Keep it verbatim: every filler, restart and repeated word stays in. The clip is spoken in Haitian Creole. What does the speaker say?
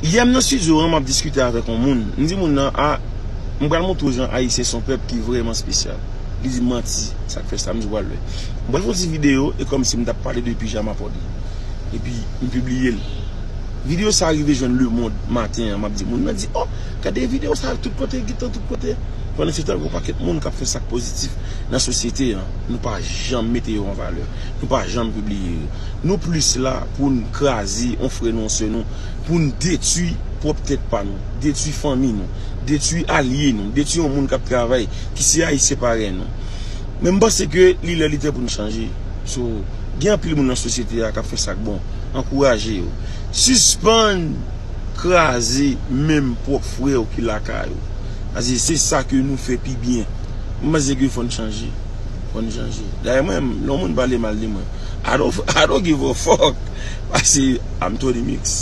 Yè m nan estidyo an, m ap diskite avèk yon moun. M di moun nan, a, m pral montre w jan Ayisyen se yon pèp ki vrèman espesyal. Li di m manti, sa k fè sa, m di w pral wè. M pral fè yon ti videyo, e kòmsi m t ap pale de pijama Pòdri. Epi, m pibliye l. Videyo sa a rive jwenn lemonn maten an, m ap di moun nan di, o, gade videyo sa a tout kote, gentan tout kote. Pandan se tan, gen yon pakèt moun k ap fè sa k pozitif nan sosyete an. Nou pa janm mete yo an valè. Nou pa janm pibliye yo. Nou plis la pou n kraze yon frè nou, yon sè nou, pou n detwi pwòp tèt pa nou, detwi fanmi nou, detwi alye nou, detwi yon moun k ap travay, ki se Ayisyen parèy nou. Men m panse ke li lè li tan pou n chanje. So, gen anpil moun nan sosyete a k ap fè sa k bon. Ankouraje yo. Sispann kraze menm pwòp frè w ki lakay ou. Paske se sa ke nou fè pi byen. M panse ke fò n chanje. Fò n chanje. Dayè mwen, lè yon moun pale mal de mwen, I don't, I don't give a fuck. Paske I'm Tony Mix.